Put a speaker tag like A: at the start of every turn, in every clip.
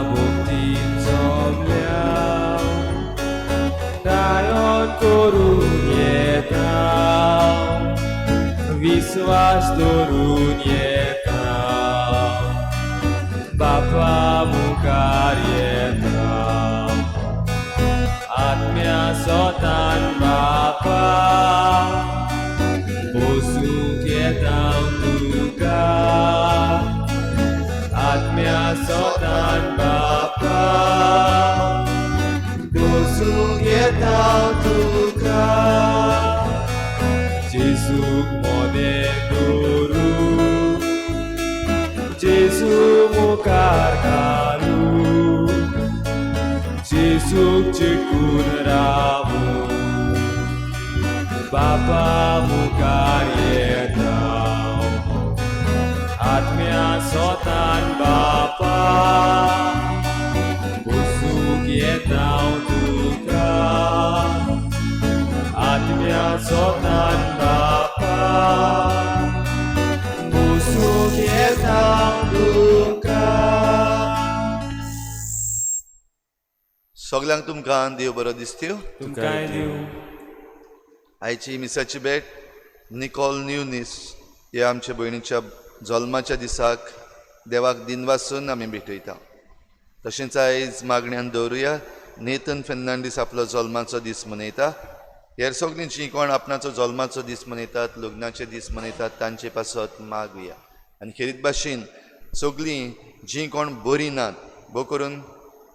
A: भोवती जमल्या गायन करून येता विस्वास धरून येता बापा मुखार येता आत्म्या सोतान बापा बसूंक येता तुका आत्म्या सोतान बापा बसूंक येता तुका जेजूक मोने दवरू जेजू मुखार घालू जेजूक चिटकून रावू बापा मुखार येता आत्म्या सोतान बापा बसूंक येता तुका आत्म्या सोतान बापा बसूंक येता तुका.
B: सगल्यांक तुमकां देव बरो दिसत्यो.
A: तुमकांय दिवं.
B: आयची मिसाची भेट निकोल न्युनीस ह्या आमच्या भयणीच्या जल्माच्या दिसाक देवाक दिनवासून आमी भेटयता. तशेंच आयज मागण्यान दवरुया नेथन फेर्नांडीस आपलो जल्माचो दीस मनयता. हेर सगळीं जीं कोण आपणाचो जल्माचो दीस मनयतात, लग्नाचे दीस मनयतात तांचे पासत मागुया. आनी खेरीत भाशेन सगळीं जीं कोण बरीं नात, भोव करून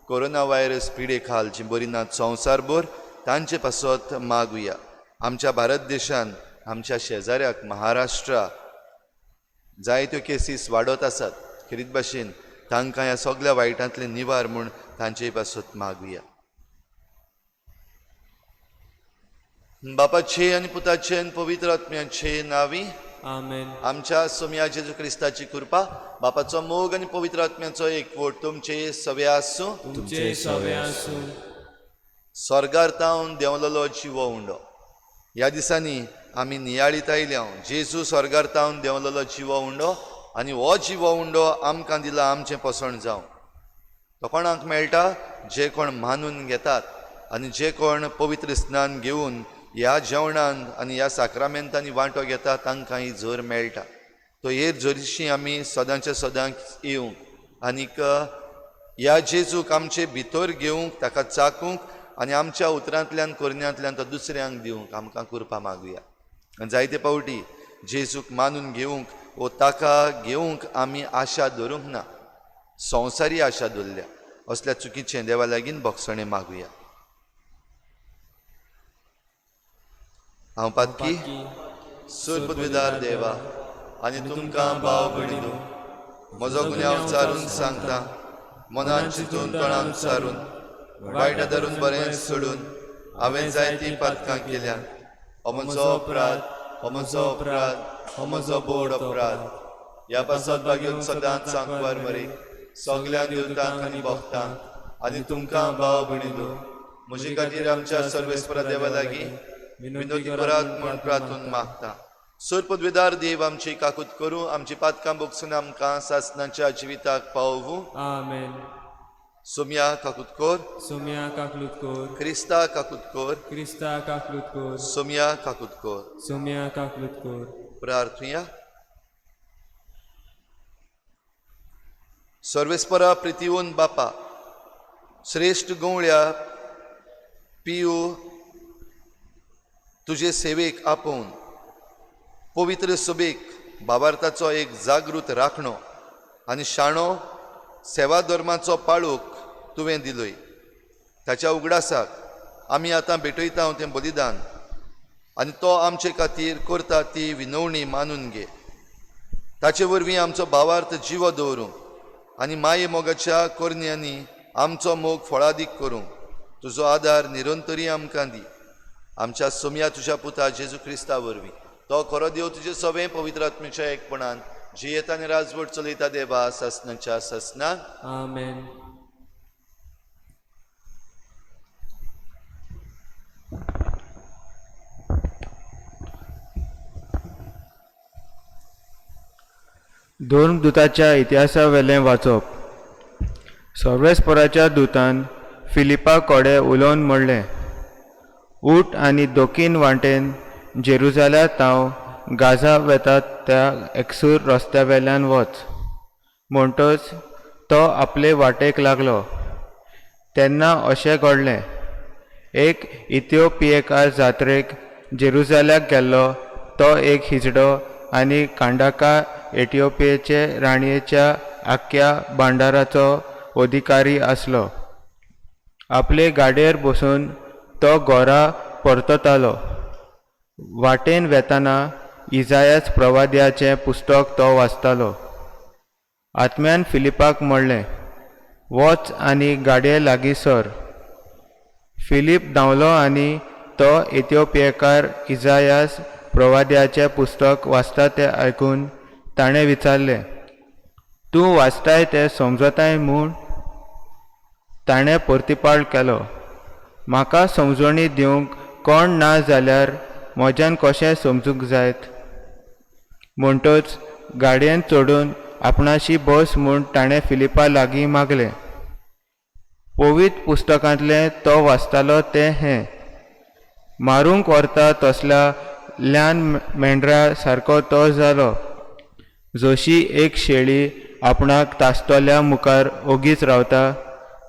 B: कोरोना व्हायरस पिडे खाल जीं बरीं नात संवसारभर तांचे पासत मागुया. आमच्या भारत देशान आमच्या शेजाऱ्याक महाराष्ट्रा जायत्यो केसीस वाडत आसात. खेरीत भाशेन तांकां ह्या सगळ्या वायटांतले निवार म्हूण तांचे पासत मागुया. बापाचे आनी पुताचे आनी पवित्र आत्म्याचे नांवी
A: आमेन.
B: आमच्या सोम्या जेजू क्रिस्ताची कृपा, बापाचो मोग आनी पवित्र आत्म्याचो एकवट तुमचे सवे आसूं.
A: तुमचे सवे आसूं.
B: स्वर्गार तावन देंवलेलो जिवो उंडो. ह्या दिसांनी आमी नियाळीत आयल्या जेजू स्वर्गार तावन देंवलेलो जिवो उंडो आनी हो जिवो उंडो आमकां दिला आमचें पोसण जावं. तो कोणाक मेळटा? जे कोण मानून घेतात आनी जे कोण पवित्र स्नान घेवन ह्या जेवणान आनी ह्या साक्रामेंतांनी वांटो घेता तांकां ही जोर मेळटा. तो हेर जोरीशी आमी सदांच्या सदांक येवंक आनीक ह्या जेजूक आमचे भितर घेवंक, ताका चाकूंक आनी आमच्या उतरांतल्यान करण्यांतल्यान तो दुसऱ्यांक दिवंक आमकां कृपा मागुया. आनी जायते फावटी जेजूक मानून घेवंक वो ताका घेवंक आमी आशा धरूंक ना, संवसारी आशा धरल्या. असल्या चुकीचें देवा लागीं भोगसणें मागुया. हांव पातकी सूर पदवीदार देवा आनी तुमकां भाव भयणीनो म्हजो गुन्यांव चारून सांगता, मनान चिंतून तोंडान चारून वायट धरून बरें सोडून हांवें जायतीं पातकां केल्या. हो म्हजो अपराध, हो म्हजो अपराध, हो म्हजो बोड अपराध. ह्या पासत भाग्योन सदांच सांकवार मरे सगल्या देवतांक आनी भक्तांक आनी तुमकां भाव भयणीनो म्हजे खातीर आमच्या सर्वेस्परा देवा लागीं विनोदी करात म्हूण प्रार्थून मागता. सोर पदवेदार देव आमची काकूत करूं, आमची पातकां बोगसून आमकां सासनाच्या जिविताक पावोवूं.
A: आमेन.
B: सोम्या काकूत कर.
A: सोम्या काकलूत कोर.
B: क्रिस्ता काकूत कर.
A: क्रिस्ता काकलूत कोर.
B: सोम्या काकूत कर.
A: सोम्या काकलूत कोर.
B: प्रार्थुया. सर्वेस्परा प्रितीवन बापा, श्रेश्ठ गवळ्या पियू तुजे सेवेक आपोवन पवित्र सभेक भावार्थाचो एक जागृत राखणो आनी शाणो सेवा धर्माचो पाळूक तुवें दिलोय. ताच्या उगडासाक आमी आतां भेटयता तें बलिदान आनी तो आमचे खातीर करता ती विनवणी मानून घे. ताचे वरवीं आमचो भावार्थ जिवो दवरूंक आनी माये मोगाच्या करण्यांनी आमचो मोग फळादीक करूंक तुजो आदार निरंतरी आमकां दी. आमच्या सोम्या तुज्या पुता जेजू क्रिस्ता वरवीं तो खरो देव तुजे सवें पवित्र आत्मेच्या एकपणान जियेता आनी राजवट चलयता देवा सासनाच्या सासनाक.
A: आमेन.
C: धर्मदूताच्या इतिहासावेलें वाचप. सर्वेस्पराच्या दुतान फिलिपा कोडे उलोवन म्हणलें, उठ आनी दोकीन वाटेन जेरुजाल्या ताव गाजा वेता त्या एकसूर रस्त्या वेल्यान वच. म्हणटच तो आपले वाटेक लागलो. तेन्ना अशें घडलें, एक इथिओपियेकार जात्रेक जेरुजाल्याक गेल्लो तो एक हिजडो आनी कांडाका एथिओपियेचे राणयेच्या आख्ख्या भांडाराचो अधिकारी आसलो. आपले गाडयेर बसून तो घरा परततालो. वाटेन वेताना इजायास प्रवाद्याचें पुस्तक तो वाचतालो. आत्म्यान फिलिपाक म्हणलें, वच आनी गाडये लागीं सर. फिलीप धांवलो आनी तो इथिओपियेकार इजायास प्रवाद्याचें पुस्तक वाचता तें आयकून ताणें विचारलें, तूं वाचताय तें समजताय म्हूण? ताणें प्रतिपाळ केलो, म्हाका समजणी दिवंक कोण ना जाल्यार म्हज्यान कशें समजूंक जायत? म्हणटच गाडयेन चडून आपणाशी बस म्हूण ताणें फिलिपा लागीं मागलें. पवित्र पुस्तकांतलें तो वाचतालो तें हें, मारूंक व्हरता तसल्या ल्हान मेंढरा सारको तो जालो, जशी एक शेळी आपणाक तासतल्या मुखार ओगीच रावता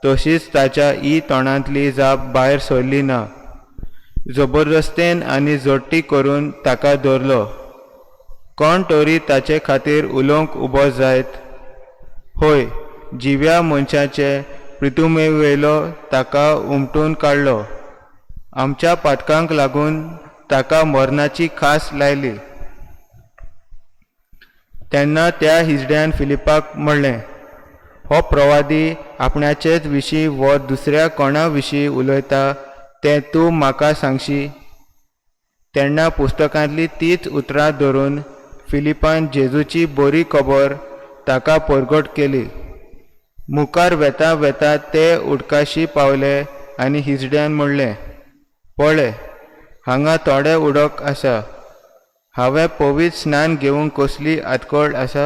C: तशीच ताच्या ई तोंडांतली जाप भायर सरली ना. जबरदस्तेन आनी जोडटी करून ताका धरलो. कोण तरी ताचे खातीर उलोवंक उबो जायत? होय, जिव्या मनशाचे पृथुमेवयलो ताका उमटून काडलो. आमच्या पातकांक लागून ताका मरणाची खास लायली. तेन्ना त्या हिजड्यान फिलिपाक म्हणलें, हो प्रवादी आपणाचेच विशीं वो दुसऱ्या कोणा विशीं उलयता तें तूं म्हाका सांगशी? तेन्ना पुस्तकांतली तीच उतरां धरून फिलिपान जेजूची बरी खबर ताका परगट केली. मुखार वेता वेता ते उदकाशी पावले आनी हिजड्यान म्हणलें, पळय, हांगा थोडें उदक आसा. हांवें पवित्र स्नान घेवंक कसली आदकळ आसा?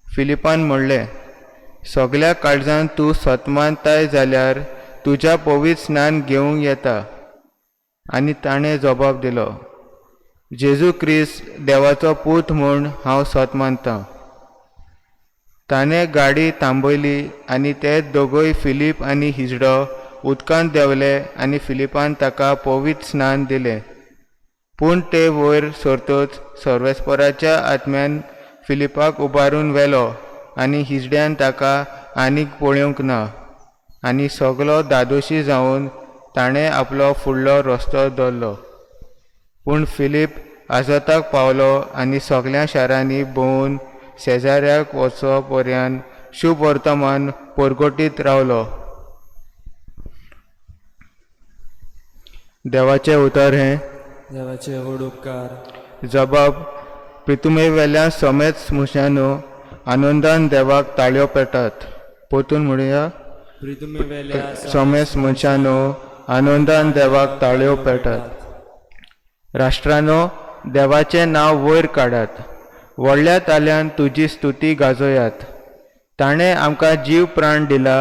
C: फिलिपान म्हणलें, सगल्या काळजान तूं सतमानताय जाल्यार तुज्या पवित्र स्नान घेवंक येता. आनी ताणें जबाब दिलो, जेजू क्रिस्त देवाचो पूत म्हूण हांव सत मानतां. ताणें गाडी थांबयली आनी ते दोगूय फिलीप आनी हिजडो उदकांत देंवले आनी फिलिपान ताका पवित्र स्नान दिलें. पूण ते वयर सरतच सर्वेस्पराच्या आत्म्यान फिलिपाक उबारून व्हेलो आनी हिजड्यान ताका आनीक पळोवंक ना. आनी सगलो धादोशी जावन ताणें आपलो फुडलो रस्तो धरलो. पूण फिलीप आजोताक पावलो आनी सगल्या शारांनी भोंवून शेजाऱ्याक वचो पर्यंत शुभ वर्तमान परगटीत रावलो. देवाचें उतर हें.
A: देवाचे व्हड उपकार.
C: जबाब, पृथुमेवेल्या समेत मनशांनो आनंदान देवाक ताळयो पेटात. परतून म्हणुया,
A: पृथुमेवेल्या
C: समेस्त मनशांनो आनंदान देवाक ताळयो पेटात. राष्ट्रांनो देवाचें नांव वयर काडात, व्हडल्या ताल्यान तुजी स्तुती गाजोयात. ताणें आमकां जीव प्राण दिला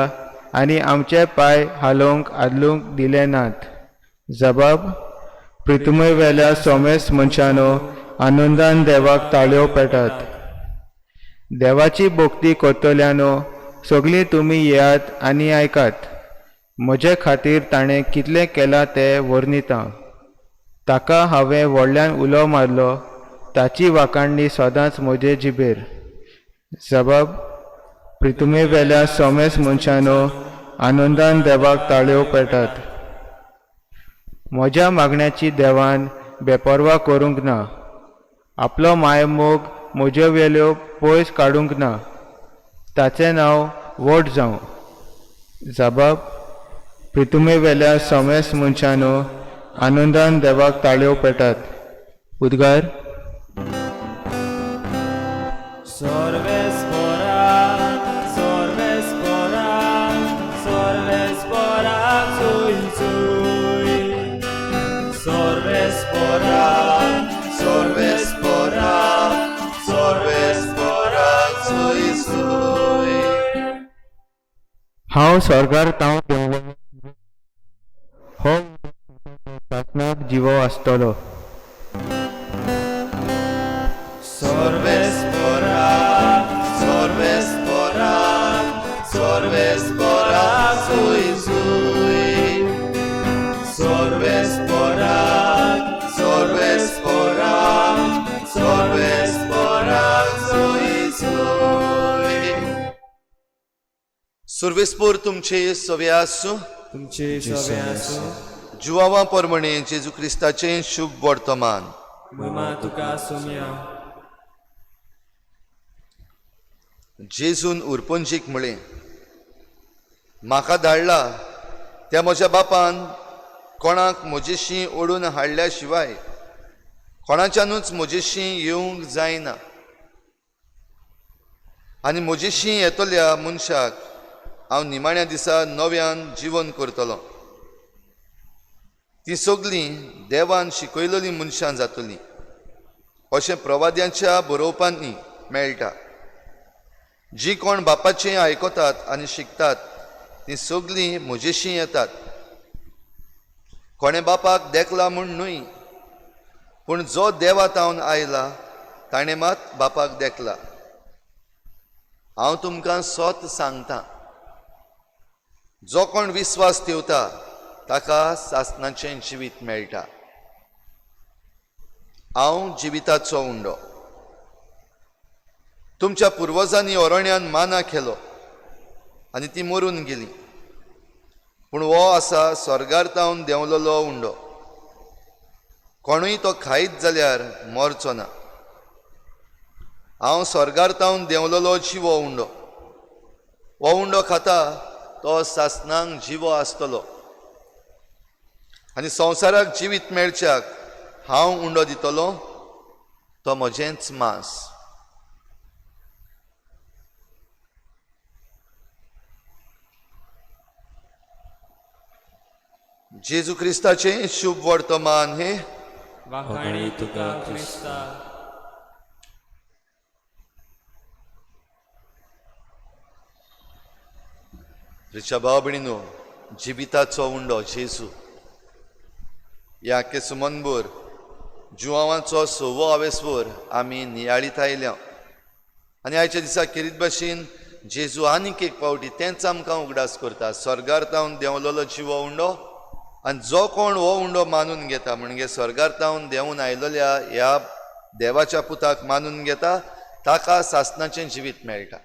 C: आनी आमचे पांय हालोवंक आदलूंक दिले नात. जबाब, पृथुमेवेल्या समेस्त मनशांनो आनंदान देवाक ताळयो पेटात. देवाची भक्ती करतल्यानो सगळीं तुमी येयात आनी आयकात. म्हजे खातीर ताणें कितलें केलां तें वर्णिता. ताका हांवें व्हडल्यान उलो मारलो, ताची वाखाणणी सदांच म्हजे जिबेर. जबाब, पृथुमेवेल्या समेस्त मनशांनो आनंदान देवाक ताळयो पेटात. म्हज्या मागण्याची देवान बेपर्वा करूंक ना, आपलो मायमोग म्हजे वेल्यो पयस काडूंक ना. ताचें नांव व्हड जावं. जबाब, पृथुमेवेल्या समेस्त मनशांनो आनंदान देवाक ताळयो पेटात. उद्गार.
A: सर्वेस्परा सर्वेस्परा सर्वेस्परा चोय चोय.
B: सर्वेस्परा सर्वेस्परा सर्वेस्परा चोय चोय.
C: हांव स्वर्गार तावन देंवलो हो सासणाक जिवो आसतलो.
B: Sorvespora, sorvespora, sorvespora, zui, zui. Sorvespora, sorvespora, sorvespora, zui, zui. सुर्वेस्पोर तुमचे सवे आसूं.
A: तुमचे सवे आसूं.
B: जुवावा परमणे जेजू क्रिस्ताचें शुभ वर्तमान.
A: महिमा तुका सोम्या.
B: जेजून उरपंजीक म्हळें, म्हाका धाडला त्या म्हज्या बापान कोणाक म्हजेशी ओडून हाडल्या शिवाय कोणाच्यानूच म्हजेशी येवंक जायना, आनी म्हजेशी येतल्या मनशाक हांव निमाण्या दिसा नव्यान जिवन करतलो. तीं सगलीं देवान शिकयलेलीं मनशां जातलीं अशें प्रवाद्यांच्या बरोवपांनी मेळटा. जी कोण बापाचें आयकतात आनी शिकतात तीं सगलीं म्हजेशीं येतात. कोणें बापाक देखला म्हूण न्हय, पूण जो देवा तावन आयला ताणें मात बापाक देखला. हांव तुमकां सत सांगता, जो कोण विस्वास ठेवता ताका सासणाचें जिवीत मेळटा. हांव जिविताचो उंडो. तुमच्या पुर्वजांनी अरण्यान माना केलो आनी ती मरून गेली, पूण हो आसा स्वर्गार तावन देंवलेलो उंडो. कोणूय तो खायत जाल्यार मरचो ना. हांव स्वर्गार तावन देंवलेलो जिवो उंडो. हो उंडो खाता तो सासणांक जिवो आसतलो, आनी संवसाराक जिवीत मेळच्याक हांव उंडो दितलो तो म्हजेंच मांस. जेजू क्रिस्ताचें शुभ वर्तमान हें.
A: वाखाणी तुका क्रिस्ता.
B: रिचा भाव भयणीनो, जिविताचो उंडो जेजू ह्या केसुमनभर जुवांचो सवो आवेसभर आमी नियाळीत आयल्या, आनी आयच्या दिसा खेरीत भाशेन जेजू आनीक एक फावटी तेंच आमकां उगडास करता. स्वर्गार तावन देंवलेलो जिवो उंडो, आनी जो कोण हो उंडो मानून घेता, म्हणजे स्वर्गार तावन देंवून आयलेल्या ह्या देवाच्या पुताक मानून घेता, ताका सासणाचें जिवीत मेळटा.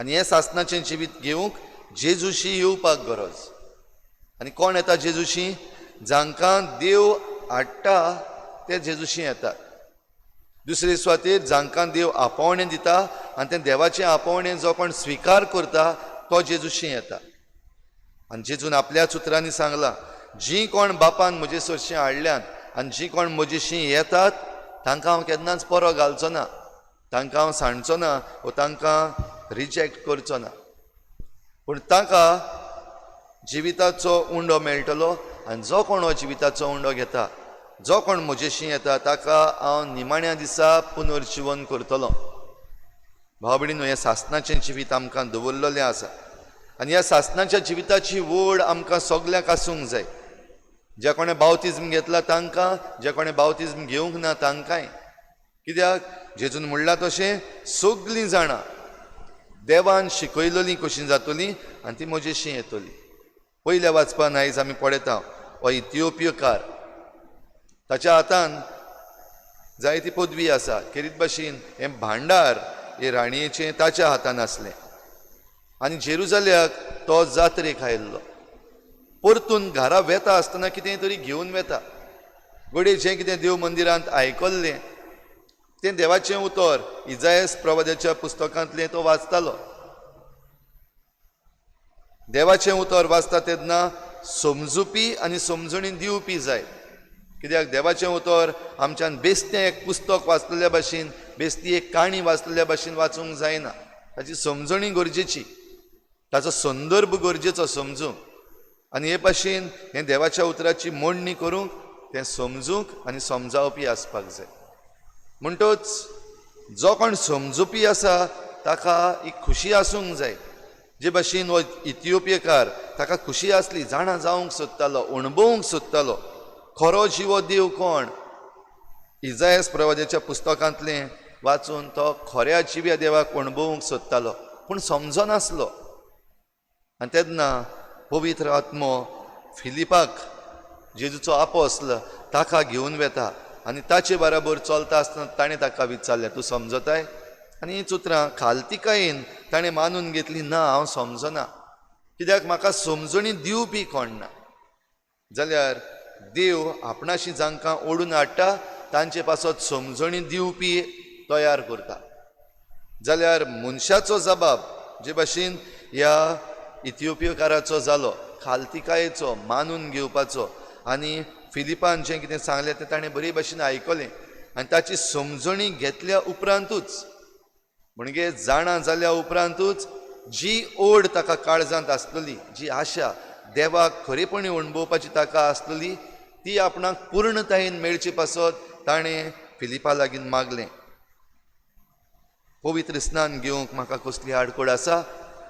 B: आनी हें सासणाचें जिवीत घेवंक जेजूशी येवपाक गरज. आनी कोण येता जेजूशी? जांकां देव हाडटा ते जेजूशी येतात. दुसरे सुवातेर जांकां देव आपोवणें दिता आनी तें देवाचें आपोवणें जो कोण स्विकार करता तो जेजूशी येता. आनी जेजून आपल्याच उतरांनी सांगलां, जीं कोण बापान म्हजे सरशीं हाडल्यात आनी जीं कोण म्हजेशी येतात तांकां हांव केन्नाच परो घालचो ना, तांकां हांव सांडचो ना वो तांकां रिजेक्ट करचो ना, पूण तांकां जिविताचो उंडो मेळटलो. आनी जो कोण हो जिविताचो उंडो घेता, जो कोण म्हजेशी येता, ताका हांव निमाण्या दिसा पुनर्जिवन करतलो. भाव भयणीनो, हें सासणाचें जिवीत आमकां दवरलेलें आसा, आनी ह्या सासणाच्या जिविताची ओड आमकां सगल्यांक आसूंक जाय. ज्या कोणें बावतिज्म घेतला तांकां, ज्या कोणें बावतिज्म घेवंक ना तांकांय. कित्याक जेजून म्हणलां तशें सगलीं जाणां देवान शिकयलेलीं कशीं जातलीं आनी ती म्हजेशी येतली. पयल्या वाचपान आयज आमी पळयता हो इथिओपियकार, ताच्या हातान जायती पदवी आसा. खेरीत भाशेन हें भांडार हे राणयेचें ताच्या हातान आसलें, आनी जेरुजाल्याक तो जात्रेक आयिल्लो. परतून घरा वेता आसतना कितें तरी घेवन वेता. घडये जें कितें देव मंदिरांत आयकल्लें तें देवाचें उतर इजायस प्रवाद्याच्या पुस्तकांतलें तो वाचतालो. देवाचें उतर वाचता तेन्ना समजुपी आनी समजणी दिवपी जाय. कित्याक देवाचें उतर आमच्यान बेस्तें एक पुस्तक वाचलेल्या भाशेन, बेस्ती एक काणी वाचलेल्या भाशेन वाचूंक जायना. ताची समजणी गरजेची, ताचो संदर्भ गरजेचो समजूंक. आनी हे भाशेन हें देवाच्या उतराची मोडणी करूंक तें समजूंक आनी समजावपी आसपाक जाय. म्हणटच जो कोण समजुपी आसा ताका एक खुशी आसूंक जाय. जे भाशेन हो इथियोपियकार ताका खुशी आसली, जाणा जावंक सोदतालो, अणभवूंक सोदतालो खरो जिवो देव कोण. इजायस प्रवाद्याच्या पुस्तकांतलें वाचून तो खऱ्या जिव्या देवाक अणभवूंक सोदतालो, पूण समजनासलो. आनी तेन्ना पवित्र आत्मो फिलिपाक, जेजूचो आपोस्ल, ताका घेवन वेता आनी ताचे बराबर चलता आसतना ताणें ताका विचारलें, तूं समजताय? आनी हीं उतरां खालतिकायेन ताणें मानून घेतली, ना हांव समजना, कित्याक म्हाका समजणी दिवपी कोण ना. जाल्यार देव आपणाशी जांकां ओडून हाडटा तांचे पासत समजणी दिवपी तयार करता. जाल्यार मनशाचो जबाब जे भाशेन ह्या इथियोपियकाराचो जालो, खालतिकायेचो, मानून घेवपाचो, आनी फिलिपान जें कितें सांगलें तें ताणें बरे भाशेन आयकलें आनी ताची समजणी घेतल्या उपरांतूच, म्हणजे जाणा जाल्या उपरांतूच जी ओड ताका काळजांत आसलेली, जी आशा देवाक खरेपणी अणभवपाची ताका आसलेली, ती आपणाक पूर्णतायेन मेळचे पासत ताणें फिलिपा लागीं मागलें, पवित्र स्नान घेवंक म्हाका कसली आडखळ आसा?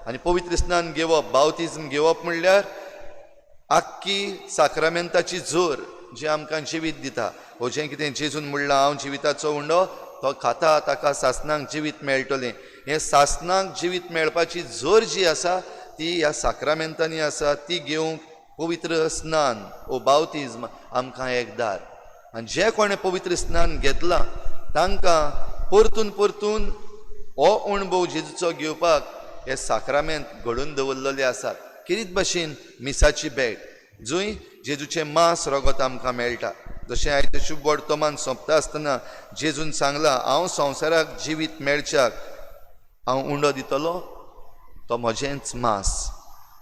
B: आनी पवित्र स्नान घेवप, बावतिज्म घेवप म्हणल्यार आख्खी साक्रामेंताची जोर जी आमकां जिवीत दिता. हो जें कितें जेजून म्हणलां, हांव जिविताचो उंडो, तो खाता ताका सासनाक जिवीत मेळटलें. हें सासनाक जिवीत मेळपाची जोर जी आसा ती ह्या साक्रामेंतांनी आसा. ती घेवंक पवित्र स्नान ओ बावतिज्म आमकां एक दार. आनी जे कोणें पवित्र स्नान घेतलां तांकां परतून परतून हो अणभव जेजूचो घेवपाक हे साक्रामेंत घडोवन दवरलेले आसात. किरीत भाशेन मिसाची भेट जंय जेजूचें मांस रगत आमकां मेळटा. जशें आयज शुभ वर्तमान सोंपता आसतना जेजून सांगलां, हांव संवसाराक जिवीत मेळच्याक हांव उंडो दितलो, तो म्हजेंच मांस.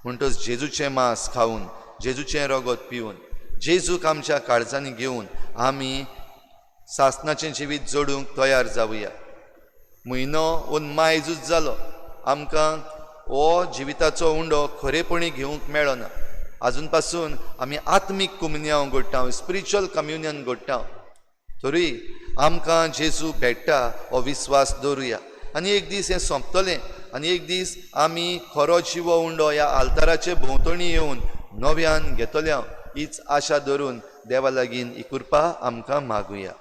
B: म्हणटच जेजूचें मांस खावन, जेजूचें रगत पिवन, जेजूक आमच्या काळजांनी घेवन आमी सासनाचें जिवीत जोडूंक तयार जावया. म्हयनो ओन मायजूच जालो आमकां हो जिविताचो उंडो खरेपणी घेवंक मेळना. आजून पासून आमी आत्मीक कुमन्यांव घडटा, स्पिरिच्युअल कम्युनियन घडटा, तरी आमकां जेजू भेट्टा हो विस्वास दवरुया. आनी एक दीस हें सोंपतलें आनी एक दीस आमी खरो जिवो उंडो ह्या आल्ताराचे भोंवतणी येवन नव्यान घेतल्या हीच आशा धरून देवा लागीं ही कृपा आमकां मागुया.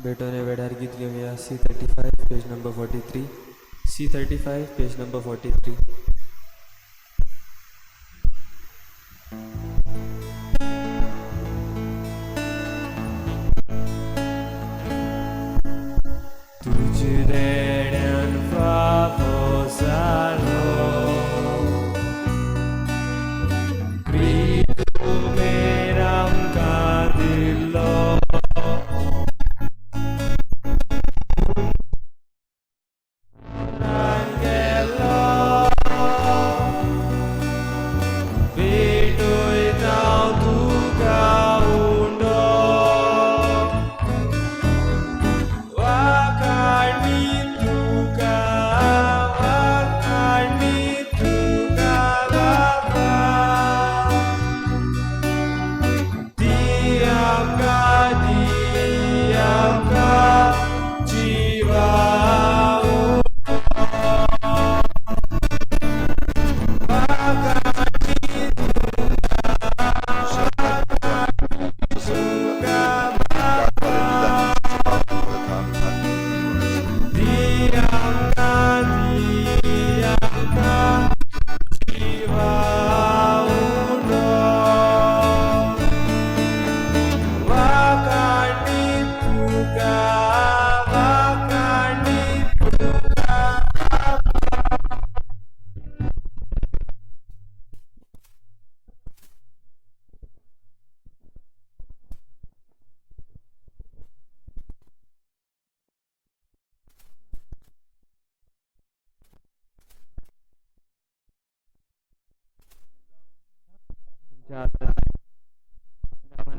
A: भेटवणे वेळार गीत घेवया. C 35 page number 43, C 35 page number 43. तुझे देण्यान फावो जालो, क्रिस्तू मेर आमकां दिल्लो. भेटयता तुका उंडो, वाखाणी तुका, वाखाणी तुका बाबा. दी आमकां, दी आमकां जिवा. दी आमकां, दी आमकां जिवा उंडो, वाखाणी तुका, वाखाणी तुका.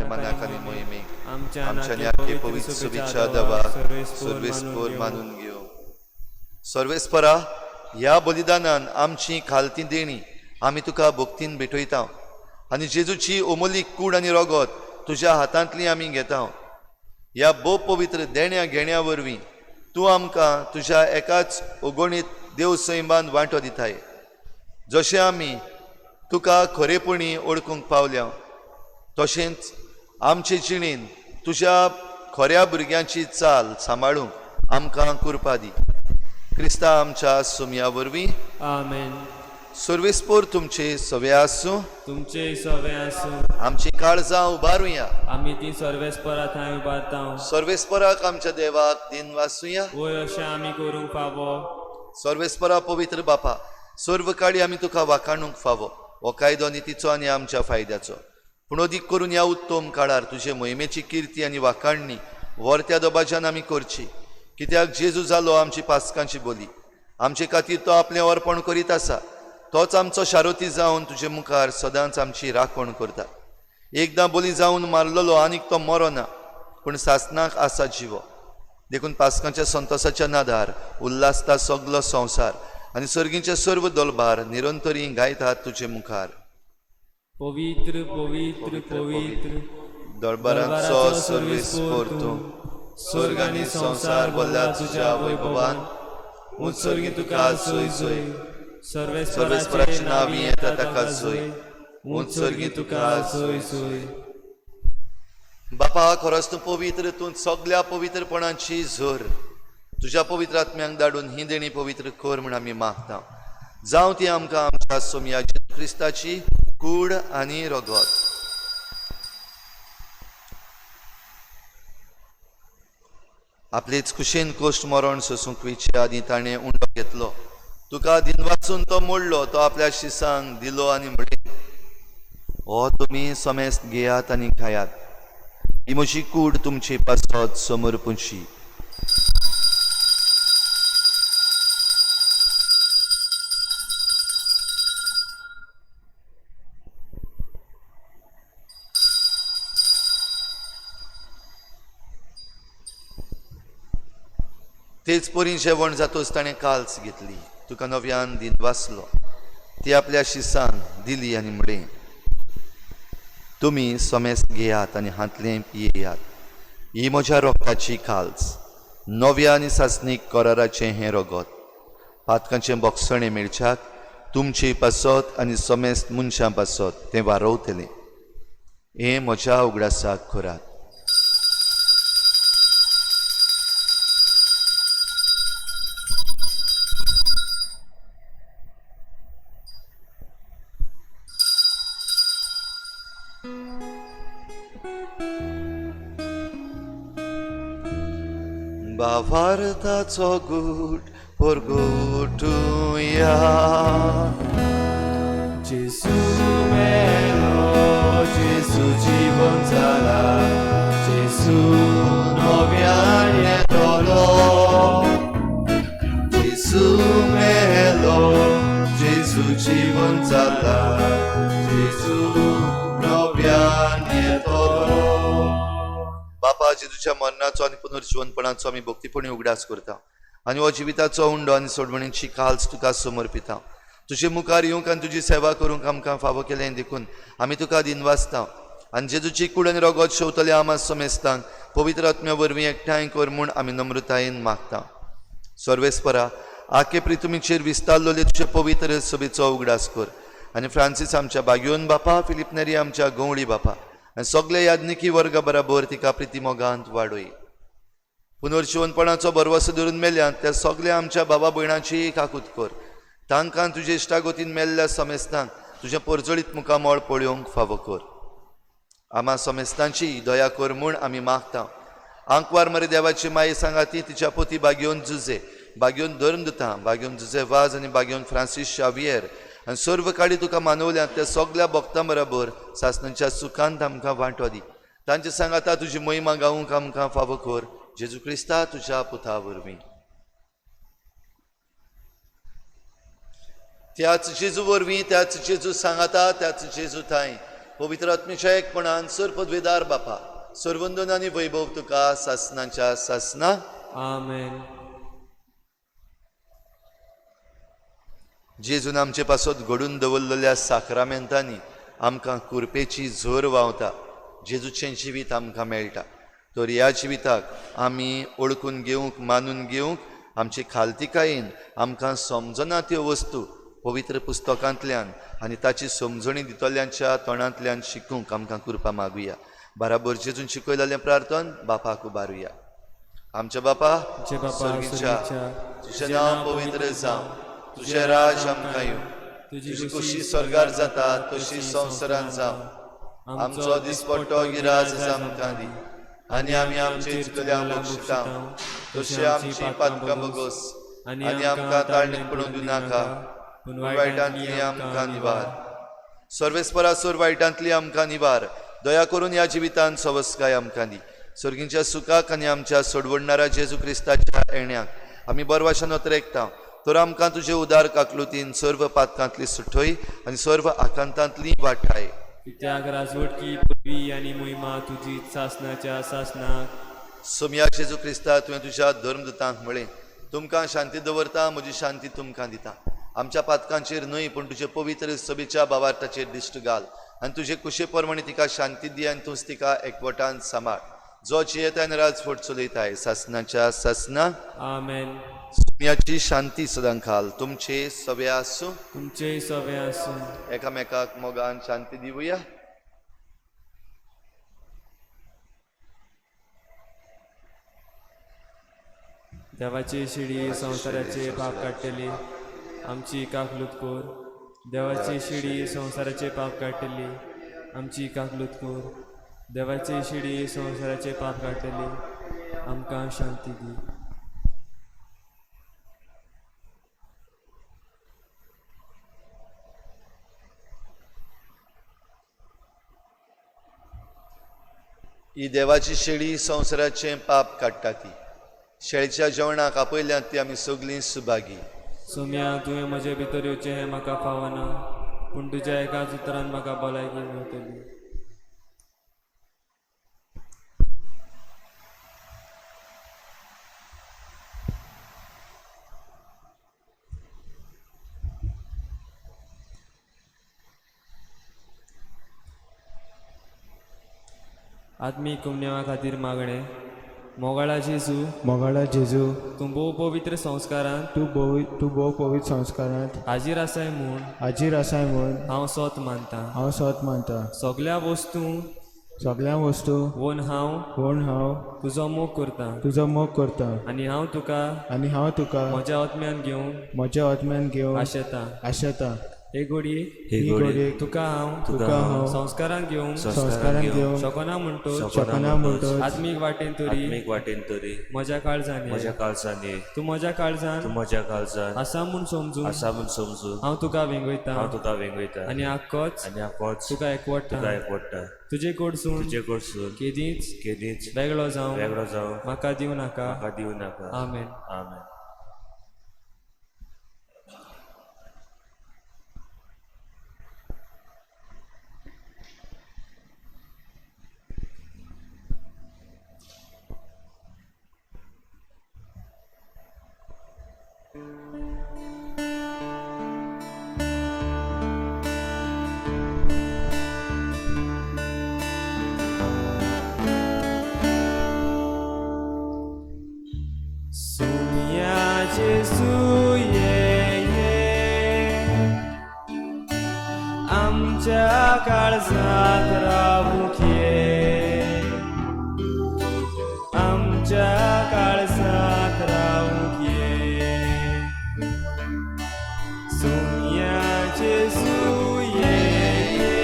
B: मनाक आनी मोहिमेक
A: आमच्या
B: आमच्या
A: नाके
B: न्याके
A: पवित्र
B: पवित्र
A: शुभेच्छा
B: शुभेच्छा
A: दवा
B: दवा
A: सर्वेस्पोर
B: सर्वेस्पोर
A: मानून
B: मानून घेवं. सर्वेस्परा, ह्या बलिदानान आमची खालती देणी आमी तुका भक्तीन भेटयता आनी जेजूची अमोलीक कूड आनी रगत तुज्या हातांतली आमी घेता. ह्या भोव पवित्र देण्या घेण्या वरवीं तूं आमकां तुज्या एकाच अगणीत देव सैमान वांटो दिताय. जशें आमी तुका खरेपणी ओळखूंक पावल्या तशेंच आमचे जिणेन तुज्या खऱ्या भुरग्यांची चाल सांबाळूंक आमकां कृपा दी. क्रिस्ता आमच्या सुमया वरवीं.
A: आमेन.
B: सर्वेस्पोर तुमचे सवे आसूं.
A: तुमचे सवे आसूं.
B: आमची काळजां उबारुया.
A: आमी ती सर्वेस्परा थंय उबारता.
B: सर्वेस्पराक आमच्या देवाक दिन वासुया.
A: वय अशें आमी करूंक फावो.
B: सर्वेस्परा पवित्र बापा, सर्व काळी आमी तुका वाखाणूंक फावो. हो कायदो नितीचो आनी आमच्या फायद्याचो, पूण अदीक करून ह्या उत्तम काळार तुजे मोहिमेची किर्ती आनी वाखाणणी वर्त्या दबाज्यान आमी करची. कित्याक जेजू जालो आमची पासकांची बोली. आमचे खातीर तो आपलें अर्पण करीत आसा. तोच आमचो शारोती जावन तुजे मुखार सदांच आमची राखण करता. एकदां बोली जावन मारलेलो आनीक तो मरोना, पूण सासणाक आसा जिवो. देखून पासकांच्या संतोसाच्या नादार उल्हासता सगलो संवसार आनी सर्गीचे सर्व दलबार निरंतरी गायतात तुजे मुखार.
A: पवित्र पवित्र पवित्र
B: दरबाराचो सर्वेस्पोर तूं, स्वर्ग आनी संवसार भरला तुज्या वैभवान. उंच सर्गी तुका सोय सोय,
A: सर्वेस्पराचे नांवी येता ताका सोय.
B: उंच सर्गी तुका
A: सोय सोय.
B: बापा, खरोच तूं पवित्र, तूं सगल्या पवित्रपणाची झर. तुज्या पवित्र आत्म्यांक धाडून ही देणी पवित्र कर म्हूण आमी मागता. जावं ती आमकां आमच्या सोमया जेजू क्रिस्ताची कूड आनी रगत. आपलेच कुशेन कोश्ट मरण सोसूंक वयचे आदीं ताणें उंडो घेतलो. तुका दिनवासून तो मोडलो, तो आपल्या शिसांक दिलो आनी म्हणलें, हो तुमी समेस्त घेयात आनी खायात. ही म्हजी कूड तुमचे पासत समर्पूची. तेच परी जेवण जातोच ताणें काल्स घेतली, तुका नव्यान दिन वाचलो, ती आपल्या शिसान दिली आनी म्हणलें, तुमी समेस्त घेयात आनी हांतलें पियेयात. ही म्हज्या रोगताची काल्स, नव्या आनी सासणीक कराराचें हें रगत. पातकांचें बोगसणें मेळच्याक तुमचे पासत आनी समेस्त मनशां पासत तें वारोवतलें. हें म्हज्या उगडासाक करात. भावार्थाचो गूट परगटुया.
A: जेजू मेलो, जेजू जिवन जाला, जेजू
B: नव्यान येतलो. जेजू मेलो, जेजू जिवन जाला, जेजू नव्यान येतलो. बापा, जेजूच्या मरणाचो आनी पुनर्जिवनपणाचो आमी भक्तीपणी उगडास करता आनी हो जिविताचो उंडो आनी सोडवणीची काल्स तुका समर्पिता. तुजे मुखार येवंक आनी तुजी सेवा करूंक आमकां फावो केलें देखून आमी तुका दिनवासता. आनी जेजूची कूड आनी रगत शेवतले आमा समेस्तांक पवित्र आत्म्या वरवीं एकठांय कर म्हूण आमी नम्रतायेन मागता. सर्वेस्परा, आखे प्रितुमीचेर विस्तारलेले तुजे पवित्र सभेचो उगडास कर आनी फ्रांसीस आमच्या बागयोन बापा, फिलीप नेरी आमच्या गंवळी बापा आनी सगळे याज्ञिकी वर्गा बराबर तिका प्रिती मोगांत वाडय. पुनर्जिवनपणाचो भरवसो धरून मेल्यात त्या सगल्या आमच्या बाबा भयणाची काकूत कर. तांकां तुजे इश्टागतीन मेल्ल्या समेस्तांक तुजें परजळीत मुखामळ पळोवंक फावो कर. आमा समेस्तांची दया कर म्हूण आमी मागता. आंकवार मरे देवाची माये सांगाती तिच्या पोती बागयोन जुजे, बागयोन धर्मदुतां, बागयोन जुजे वाज आनी बागयोन फ्रांसीस शावियर आनी सर्व काळी तुका मानवल्यात त्या सगल्या भक्तां बराबर सासणाच्या सुखांत आमकां वांटो दी. तांचे सांगाता तुजी महिमा गावूंक आमकां फावो कर. जेजू क्रिस्ता तुज्या पुता वरवीं. त्याच जेजू वरवीं, त्याच जेजू सांगाता, त्याच जेजू थांय पवित्र आत्मेच्या एकपणान सर पदवेदार बापा, सर्वंदन आनी वैभव तुका सासणाच्या सासना.
A: आमेन.
B: जेजून आमचे पासत घडून दवरलेल्या साक्रामेंतांनी आमकां कुरपेची झर व्हांवता. जेजूचें जिवीत आमकां मेळटा. तर ह्या जिविताक आमी ओळखून घेवंक, मानून घेवंक आमचे खालतिकायेन आमकां समजना त्यो वस्तू पवित्र पुस्तकांतल्यान आनी ताची समजणी दितल्यांच्या तोंडांतल्यान शिकूंक आमकां कृपा मागुया. बाराबर जेजून शिकयलेलें प्रार्थन बापाक उबारुया. आमच्या बापा सर्गीच्या, तुजें नांव पवित्र जावं, तुजें राज आमकां येवं, तुजी खुशी स्वर्गार जाता तशी संवसारांत जावं. आमचो दिसपट्टो गिराज आमकां दी आनी आमी आमचे चुकल्या बक्षिता तशी आमची पातकां बगोस आनी आमकां ताळणीक पडून दिवनाका, पूण वायटांतली आमकां निवार. सर्वेस्परा सोर वायटांतली आमकां निवार. दया करून ह्या जिवितांत सवस्काय आमकां दी. सर्गींच्या सुखाक आनी आमच्या सोडवडणारा जेजू क्रिस्ताच्या येण्याक आमी बरवाशान अतरेकता. तर आमकां तुजे उदार काकलुतीन सर्व पातकांतली सुठय आनी सर्व आकांतांतली वाठाय.
A: कित्याक राजवटकी पदवी आनी मोहिमा तुजी सासनाच्या सासनाक.
B: सोमया जेजू क्रिस्ता, तुवें तुज्या धर्मदूतांक म्हळें, तुमकां शांती दवरता, म्हजी शांती तुमकां दिता. आमच्या पातकांचेर न्हय पूण तुजे पवित्र सभेच्या बावार्थाचेर दिश्ट घाल आनी तुजे कुशे प्रमाणे तिका शांती दी आनी तूंच तिका एकवटान सांबाळ, जो जियेता आनी राजवट चलयताय सासनाच्या सासना.
A: आमेन.
B: सोमयाची शांती सदां खाल तुमचे सगळे आसूं,
A: तुमचेय सगळे आसूं.
B: एकामेकाक मोगान शांती दिवया.
A: देवाची शिडी संवसाराचे पाप काडटली, आमची काकलूत कोर. देवाची शिडी संवसाराचे पाप काडटली, आमची काकलूत कोर. देवाची शिडी संवसाराचे पाप काडटली, आमकां शांती दी.
B: ही देवाची शेळी संवसाराचें पाप काडटा ती शेळीच्या जेवणाक आपयल्यात ती आमी सगळीं सुभागी.
A: सोम्या, तुवें म्हजे भितर येवचें हें म्हाका फावना, पूण तुज्या एकाच उतरान म्हाका भलायकी मेळटली. आत्मीक कुमनेवा खातीर मागणें. मोगाळा जेजू,
C: मोगाळा जेजू,
A: तूं भोव पवित्र संस्कारांत
C: तूं भोव पवित्र संस्कारांत
A: हाजीर आसाय म्हूण
C: हाजीर आसाय म्हूण
A: हांव सोत मानतां.
C: हांव सोत मानतां.
A: सगल्या वस्तूं
C: सगल्या वस्तू
A: वोन हांव
C: म्हूण हांव
A: तुजो मोग करतां
C: तुजो मोग करतां
A: आनी हांव तुका
C: आनी हांव तुका
A: म्हज्या आत्म्यान घेवन
C: म्हज्या आत्म्यान घेवन
A: आशेतां.
C: आशेतां.
A: हे घोडयेक
C: ही घडयेक
A: तुका हांव
C: तुका हांव
A: संस्कारान घेवंक
C: संस्कारान घेवंक
A: शकना म्हणटोच
C: शकना म्हणटोच
A: आत्मीक वाटेन तरी
D: आत्मीक वाटेन तरी
A: म्हज्या काळजान ये.
D: म्हज्या काळजान ये.
A: तूं म्हज्या काळजान
D: तूं म्हज्या काळजान
A: आसा म्हूण समजून
D: आसा म्हूण समजून
A: हांव तुका वेंगयतां
D: हांव तुका वेंगयतां
A: आनी आक्कोच
D: आनी आकोच
A: तुका एकवटता.
D: तुका एकवटता.
A: तुजे कडसून
D: तुजे कडसून
A: केदींच
D: केदींच
A: वेगळो जावं
D: वेगळो जावं
A: म्हाका दिवं नाका.
D: म्हाका दिवं नाका.
A: आमेन.
D: आमेन.
A: सोम्या जेजू ये ये, आमच्या काळजांत रावूंक ये, आमच्या काळजांत रावूंक ये. सोम्या जेजू ये ये,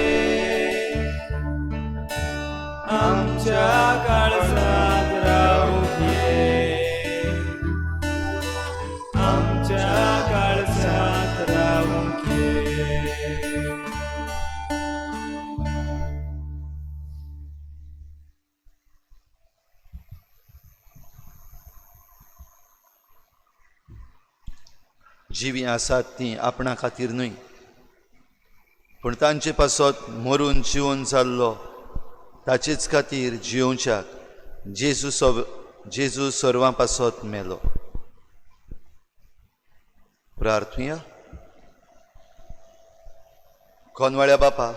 A: आमच्या काळजांत रावूंक ये, आमच्या काळजांत रावूंक ये.
B: जिवीं आसात तीं आपणा खातीर न्हय, पूण तांचे पासत मरून जिवन जाल्लो ताचेच खातीर जियोवच्याक जेजू सर्वां पासत मेलो. प्रार्थुया. कोनवाळ्या बापा,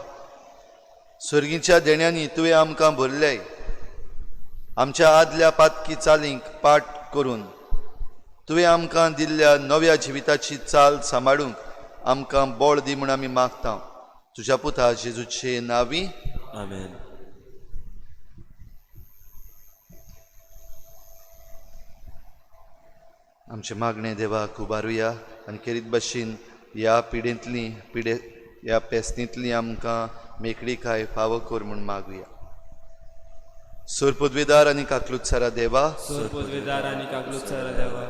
B: सर्गीच्या देण्यांनी तुवें आमकां भरलेय. आमच्या आदल्या पातकी चालींक पाट करून तुवें आमकां दिल्ल्या नव्या जिविताची चाल सांबाळूंक आमकां बळ दी म्हूण आमी मागता तुज्या पुता जेजूचे नांवी.
D: आमेन.
B: आमचें मागणें देवाक उबारुया आनी खेरीत भाशेन ह्या पिडेंतली पिडे ह्या पेसनींतली आमकां मेकळीकाय फावो कर म्हूण मागुया. सूर पदवेदार आनी काकलुत्सारा देवा,
A: सोर पदवेदार आनी काकलुत्सारा देवा,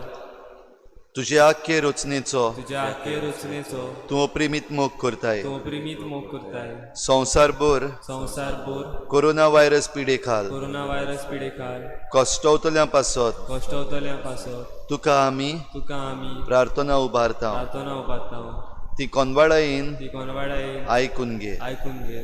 B: तुजे आख्खे रचनेचो
A: तुज्या आख्खे रचनेचो
B: तूं अप्रिमीत मोग करताय.
A: तूं प्रेमीत मोग करताय.
B: संवसारभर
A: संवसार भर
B: कोरोना व्हायरस पिडे खाल
A: कोरोना व्हायरस पिडेखाल
B: कश्टवतल्यां पासत
A: कश्टवतल्यां पासत
B: तुका आमी
A: तुका आमी
B: प्रार्थना उबारता.
A: प्रार्थना उबारता.
B: ती कोनवाडायेन
A: ती कोनवाडायेन
B: आयकून घे.
A: आयकून घे.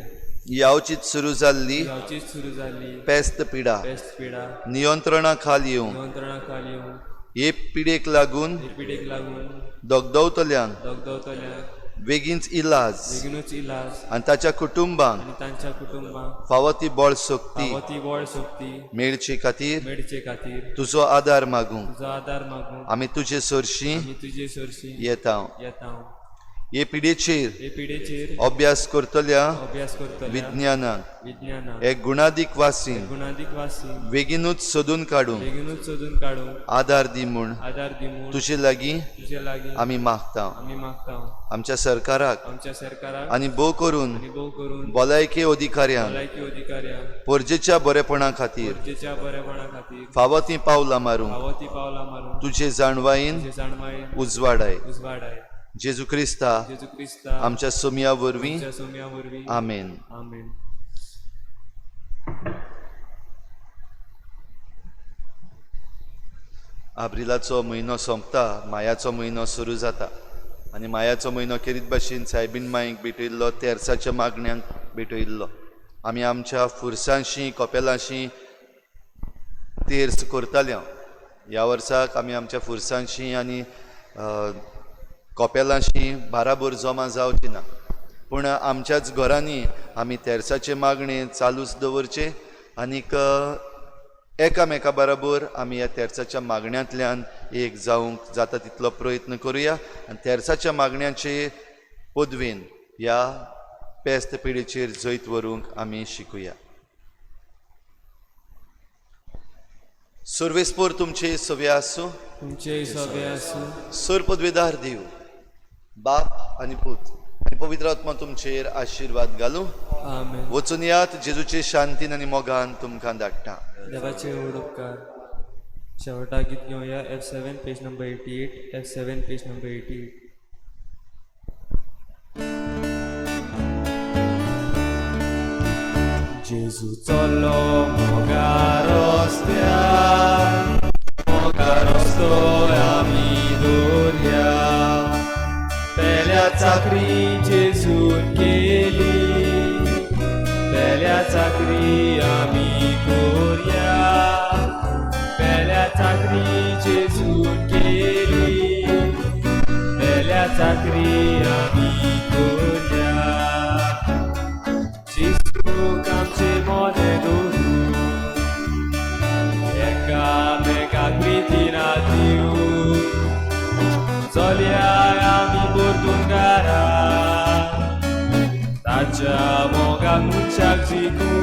B: यावचीच सुरू जाल्ली
A: गांवचीच सुरू जाल्ली
B: पेस्त पिडा
A: पेस्ट पिडा
B: नियंत्रणा खाल येवंक
A: नियंत्रणा खाल येवंक
B: हे पिडेक लागून
A: हे पिडेक लागून
B: दगदवतल्यांक
A: दगदवतल्यांक
B: बेगीनच इलाज
A: बेगीनूच इलाज
B: आनी ताच्या कुटुंबांक
A: आनी तांच्या कुटुंबांक
B: फावो ती बळ शक्ती
A: फावो ती बळ शक्ती
B: मेळचे खातीर
A: मेळचे खातीर
B: तुजो आदार मागूंक
A: तुजो आदार मागूंक
B: आमी तुजे सरशीं
A: आमी तुजे सरशीं
B: येता.
A: येता.
B: हे पिडेचेर
A: हे पिडेचेर
B: अभ्यास करतल्या
A: अभ्यास करतल्या
B: विज्ञानाक
A: विज्ञानाक
B: एक गुणादीक वासीन
A: गुणादीक वासीन
B: बेगीनूच सोदून काडूंक
A: बेगीनूच सोदून काडूंक
B: आदार दी म्हूण
A: आदार दी म्हूण
B: तुजे लागीं
A: तुजे लागीं
B: आमी मागता.
A: आमी मागता.
B: आमच्या सरकाराक
A: आमच्या सरकाराक
B: आनी भोव करून
A: आनी भोव करून
B: भलायकी अधिकाऱ्यांक
A: भलायकी अधिकाऱ्यांक
B: परजेच्या बरेपणा खातीर
A: गरजेच्या बरेपणा खातीर
B: फावो तीं पावलां मारूंक
A: फावो ती पावलां मारूंक
B: तुजे जाणवायेन
A: तुजे जाणवायेन
B: उजवाडाय.
A: उजवाडाय.
B: जेजू क्रिस्ता
A: जेजू क्रिस्ता
B: आमच्या सोमया वरवीं.
A: आमच्या सोम्या वरवीं.
B: आमेन.
A: आमेन.
B: आब्रिलाचो म्हयनो सोंपता, मायाचो म्हयनो सुरू जाता आनी मायाचो म्हयनो खेरीत भाशेन सायबीन माईक भेटयल्लो, तेर्साच्या मागण्यांक भेटयल्लो. आमी आमच्या फुरसांशी कपेलांशी तेर्स करताले. ह्या वर्साक आमी आमच्या फुरसांशी आनी कपेलांशी बाराबर जमा जावची ना, पूण आमच्याच घरांनी आमी तेर्साचें मागणें चालूच दवरचें आनीक एकामेका बराबर आमी ह्या तेर्साच्या मागण्यांतल्यान एक जावंक जाता तितलो प्रयत्न करुया आनी तेर्साच्या मागण्याचे पदवेन ह्या पेस्त पिडेचेर जैत व्हरूंक आमी शिकुया. सर्वेस्पोर तुमचे सवे आसूं.
A: तुमचेय सवे आसूं.
B: सर पदवेदार देव बाप आनी पूत आनी पवित्र आत्मा तुमचेर आशिर्वाद घालूं.
A: आमेन.
B: वचून यात जेजूचे शांतीन आनी मोगान तुमकां धाडटा.
A: देवाचे व्हड उपकार. शेवटाक गीत घेवया F7 page number 88. F7 page number 88. जेजू चल्लो मोगा रस्त्यार, मोगा रस्तो आमी दवरया. पेल्या चाकरी जेजून केली, पेल्या चाकरी आमी कोरया. पेल्या चाकरी जेजून केली, पेल्या चाकरी आमी कोरया. जेजूक आमचे मोने दवरू, एकामेकाक प्रितीन दिवं. चलया आमी परतून घरा, ताच्या मोगाक मनशाक जिखूं.